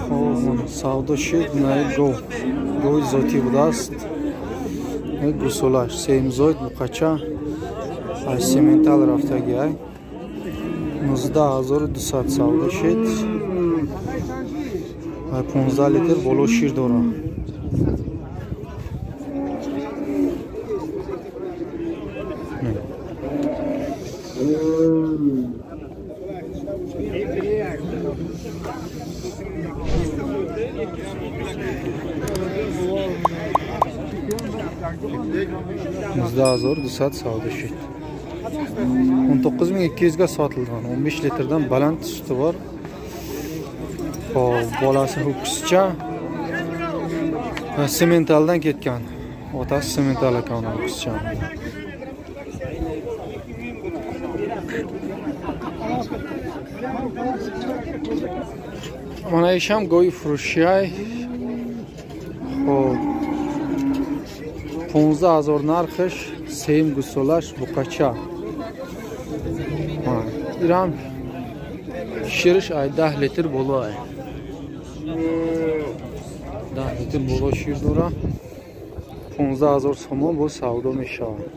Хоб, савдо шид, наи гов. Гови зотӣ будааст. Гусолаш сеюмзоид буқача аз сементал рафтаги ай. 19200 савдо шид. 15 литр боло шир дора. $19200 savdo shid. 19200 ga sotilgan. 15 litrdan baland suti bor. Xo'p, bolasi ho'kizcha sementaldan ketgan. Otasi semental ekan ho'kizcha. Mana ish ham go'yi furushiyay. Xo'p, 15000 нархаш, сеюм гусолаш буқача. Ирам шириш ай 10 литр боло ай. 10 литр боло шир дора. 15000 сомон бо савдо мешавад.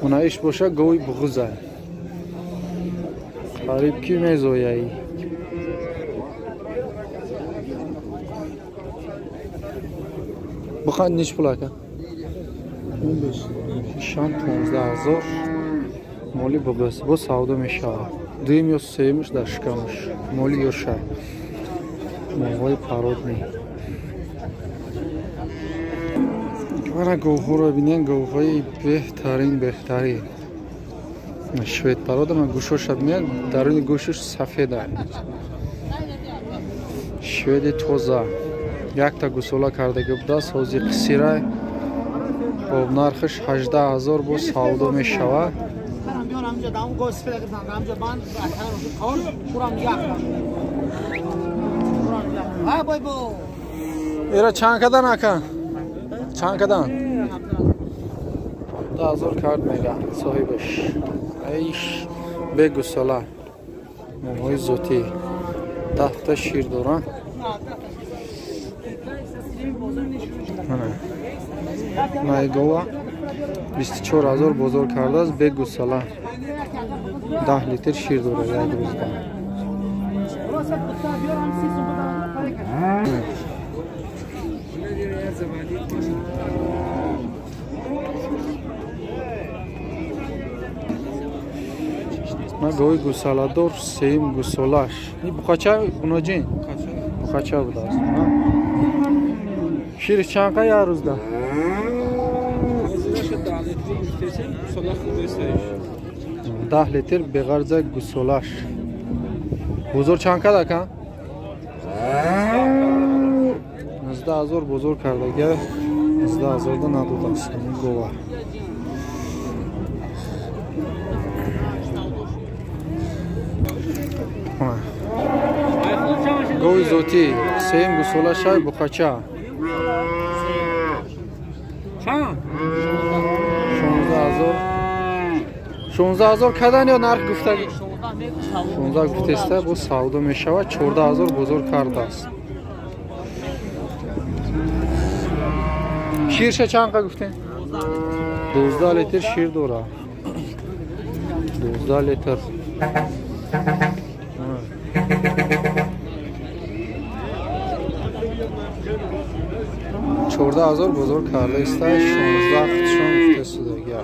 Мана иш боша гови буғуз ай. Қариб ки мезояй. Buqa nech pul aka? 15 15000 моли буғуз бо савдо мешавад. Дуюм ё сеюмаш дар шикамаш. Моли ёша. Молҳои пародный. Мана говҳоро бинен, говҳои беҳтарин, беҳтарин. Швед парода, ман гӯшоша бинен, даруни гӯшаш сафед аст. Шведи тоза. Якта гусола кардаги будааст, ҳозир қисирай. Хоб, нархаш 18000 бо савдо мешавад. Ира чанд кадан ака? Чанд кадан? 10000 кард мега соҳибаш. Айш бегусола. Молҳои зотӣ. 10 та шир доранд. Найгова 24000 бозор кардааст, бегусола. 10 литр шир дорад як рӯзда. Ма гови гусоладор сеюм гусолаш. Ин буқача буноҷин? Буқача будааст. Шириш чанд қа як рӯзда? 10 литр беғарза гусолаш. Бозор чанд кад ака? 19000 бозор кардага, 19000 да надодааст гова. Гови зотӣ сеюм гусолашай буқача. 16000 16000 кадан ё нарх гуфтагӣ? 16 гуфтеста бо савдо мешавад, 14000 бозор кардааст. Ширша чанд қа гуфтем? 12 литр шир дорад. 12 литр. 14000 бозор кардаиста, 16 худшон гуфтесудагия.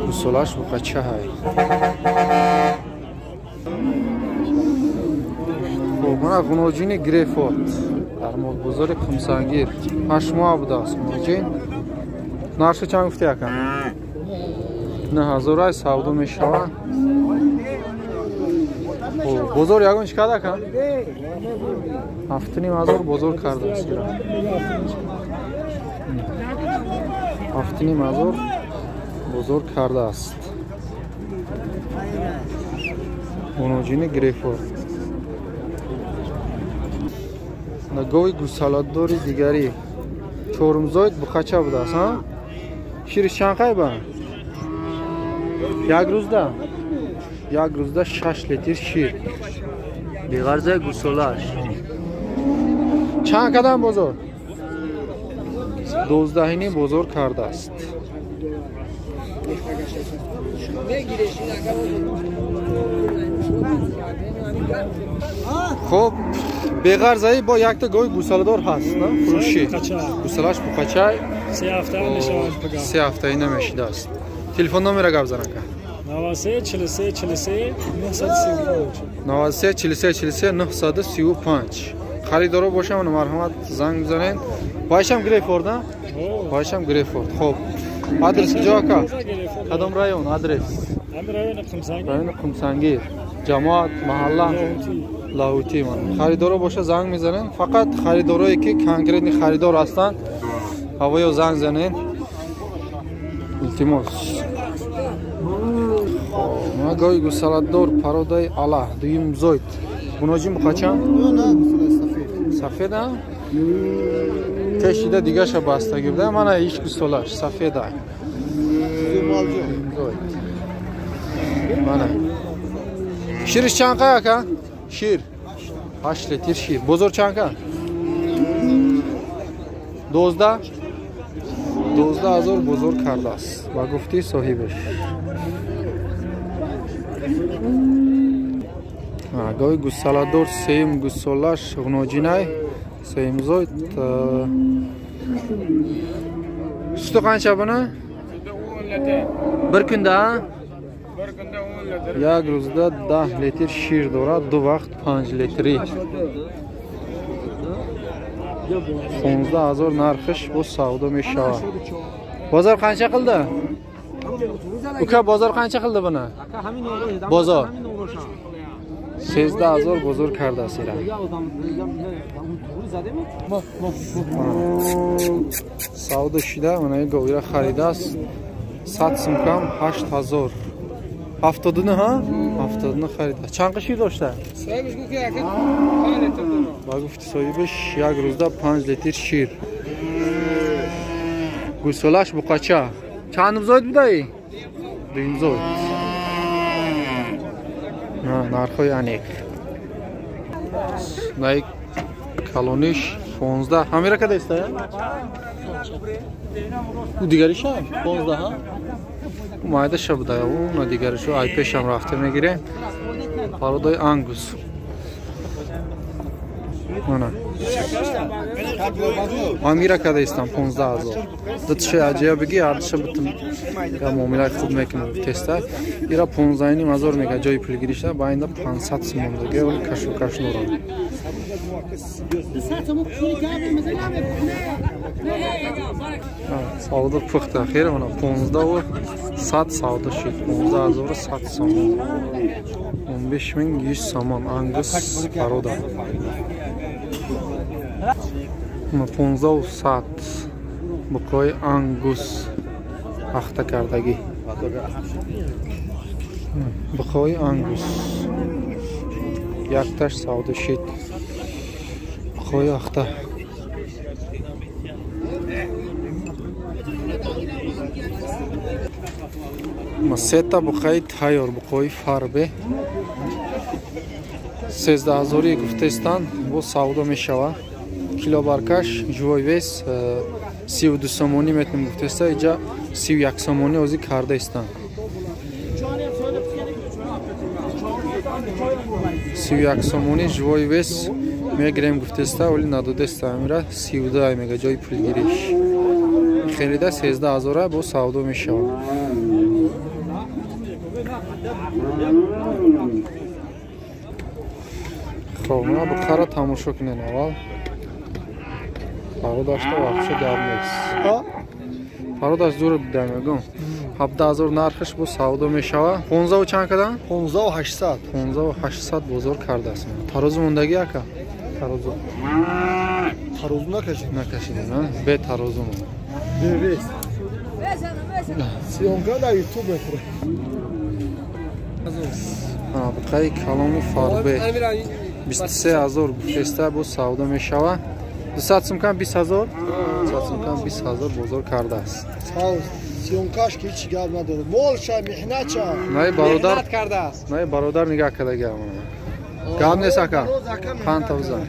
Гусолаш буқача ҳай. Хоб, мана ғуноҷини Грейфорд дар молбозори Қумсангир 8 моҳ будааст ғуноҷин. Нархи чанд гуфти ака? 9000 ай савдо мешавад. Бозор ягон чӣ кард ака? 7500 бозор кардааст. 7500 бозор кардааст. Ғуноҷини Грейфорд. Гови гусаладори дигарӣ чорумзоид буқача будааст, ҳа? Шириш чанд қай ба? Як рӯзда? Як рӯзда 6 литр шир. Беғарза гусолаш. Чанд кадам бозор? 12 бозор кардааст. Хоб, беғарзаи бо якта гови гусоладор ҳаст, на? Фурӯшӣ. Гусолаш буқачай. 3 ҳафта мешавад пага. 3 ҳафтаи намешидааст. Телефон номера гап зан ака. 93 43 43 935. 93 43 43 935. Харидоро бошам, марҳамат занг бизанед. Вайшам Грейфорд, на? Вайшам Грейфорд. Хоб. Адрес куҷо ака? Кадом район? Адрес? Райони Қумсангир. Райони Қумсангир. Ҷамоат, маҳалла? Лаҳутӣ. Харидоро боша занг мезанед. Фақат харидорое ки конкретни харидор ҳастанд, ҳавоё занг занед. Илтимос. Ма гови гусаладор пародаи ала, дуюм зойд. Буноҷи муқачам? Сафед, а? Тешида дигаша бастагӣ буда. Мана иш гусолаш сафеда. Мана. Шириш чанд қа ака? Шир. 8 литр шир. Бозор чанд қа? 12? 12 000 бозор кардааст. Ба гуфти соҳибаш. Гови гусаладор сеюм гусолаш ғуноҷинай сеюм зойд. Суту қанча буна? Bir kunda? Як рӯзда 10 литр шир дорад, ду вақт 5 литрӣ. 15 000 нархиш бо савдо мешавад. Бозор қанча қилди? Ука бозор қанча қилди буна? Бозор 13 000 бозор кардааст ира. Савдо шида, мана ин говира харидааст. 100 сум кам 8000. 79 ҳа? 79 харида. Чанд қи шир дошта? Ба гуфти соҳибаш як рӯзда 5 литр шир. Гусолаш буқача. Чандум зоид будаи? Дуюм зоид. Нархҳои аниқ. Най калониш 15. Ҳамира када иста? У дигариша 15 ҳа? У майдаша буда, у на дигаришу ай пешам рафта мегире. Пародаи ангус. Мана. Амира када истам 15 000. Дутши аҷия биги, ҳардуша бутум я муомилаи хуб мекунам теста. Ира 15 500 мега ҷои пулгириша, ба инда 500 сомон дига, вале кашу каш дорам. Савдо пухта хер, мана 15 100 савдо шуд. 15 100 сомон. 15100 сомон ангус парода. 15 100 буқои ангус ахта кардагӣ. Буқои ангус якташ савдо шид. Буқои ахта. Ма сета буқаи тайёр, буқои фарбе 13 000 гуфтаистанд, бо савдо мешавад. Килобаркаш живой вес 32 сомонӣ метавонем гуфтаиста, иҷа 31 сомонӣ озӣ кардаистанд. 31 сомонӣ живой вес мегирем гуфтаиста, вале надодаиста амира 32 мега ҷои пулгириш. Харида 13 000 бо савдо мешавад. Хоб, мана буқара тамошо кунед аввал. Пародашта вообще гап нест. Пародаш зур буда мегӯм. 17 000 нархиш бо савдо мешавад. 15 чанд кадан? 15 800. 15 800 бозор кардааст. Тарозу мондагӣ ака? Тарозу. Тарозу накашид. Накашидем, а? Бе тарозу мон. Бе. Съёмка дар YouTube мехӯрад. Буқаи каломи фарбе 23 000 гуфтеста бо савдо мешавад. 200 сум кам 20 000? 200 сум кам 20 000 бозор кардааст. Съёмкаш ки ҳеҷ гап надорад. Молша, меҳнатша. Най бародар кардааст. Най бародар нигаҳ карда гап. Гап нест ака. Қанд тоза.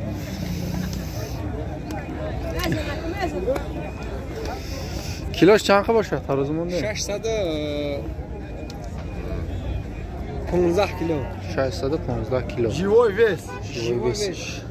Килош чанд бошад тарозу монде? 615 кило. 615 кило. Живой вес. Живой вес.